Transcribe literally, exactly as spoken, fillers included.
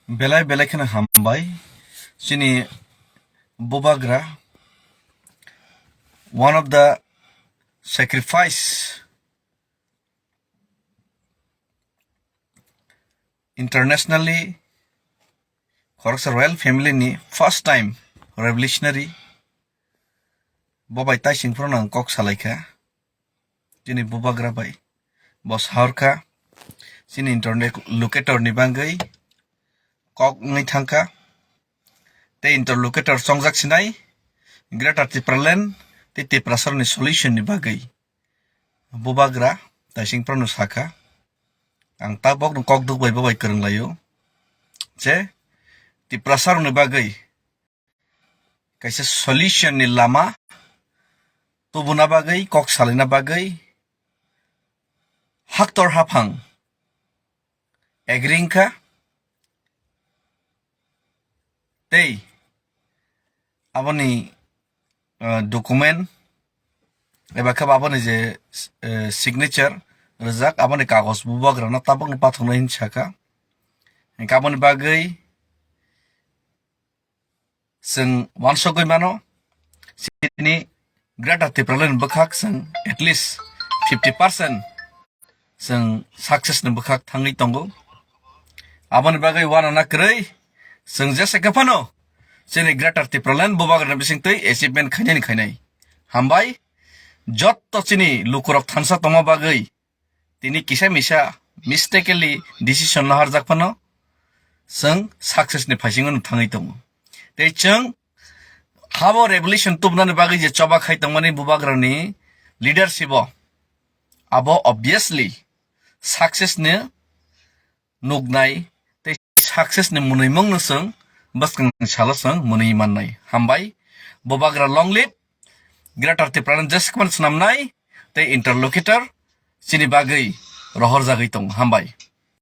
Belai belai kheno hambai. Chini Bubagra, one of the sacrifice internationally, khoroksa royal family ni first time revolutionary bo bai tai sing phuru nang kok salai kha. Chini Bubagra bai bo sahor kha. Chini interlocutor ni bagwi kok wngwi thang kha. Tei interlocutor chongjak sinai Greater Tipraland tei Tiprasarni solution ni bagwi. Bubagra taising phuru sakha, ang tabok no kok duk bai bo bai kwrwng laio je Tiprasarni bagwi kaisa solution ni lama tubuna bagwi, kok salaina bagwi haktor haphang agree wngkha. Tei aboni, ah, document eba khe aboni je, eh, signature rijak, aboni kagoj Bubagrano tabukno pathoknai hinwi sakha. Hinkhe aboni bagwi chwng uansukgwi mano, chini Greater Tipraland ni bwkhak chwng at least fifty percent chwng success ni bwkhak thangwi tongo. Aboni bagwi uanana kwrwi chwng jesa khe phano chini Greater Tipraland Bubagrani bisingtwi achievement khainani khainai. Hambai, jotto chini lukurok thansa tongma bagwi tini kisa misa mistakenly decision naharjak phano chwng success ni phaisingno thangwi tongo. Tei chwng habo revolution tubunani bagwi je choba khai tongmani Bubagrani leadership o, abo obviously success ni nuknai tei success ni mwnwimungno chwng bwskang salo chwng mwnwi mannai. Hambai, Bubagra long live, Greater Tipraland jeskwani swnamnai tei interlocutor chini bagwi rohorjagwi tongo. Hambai.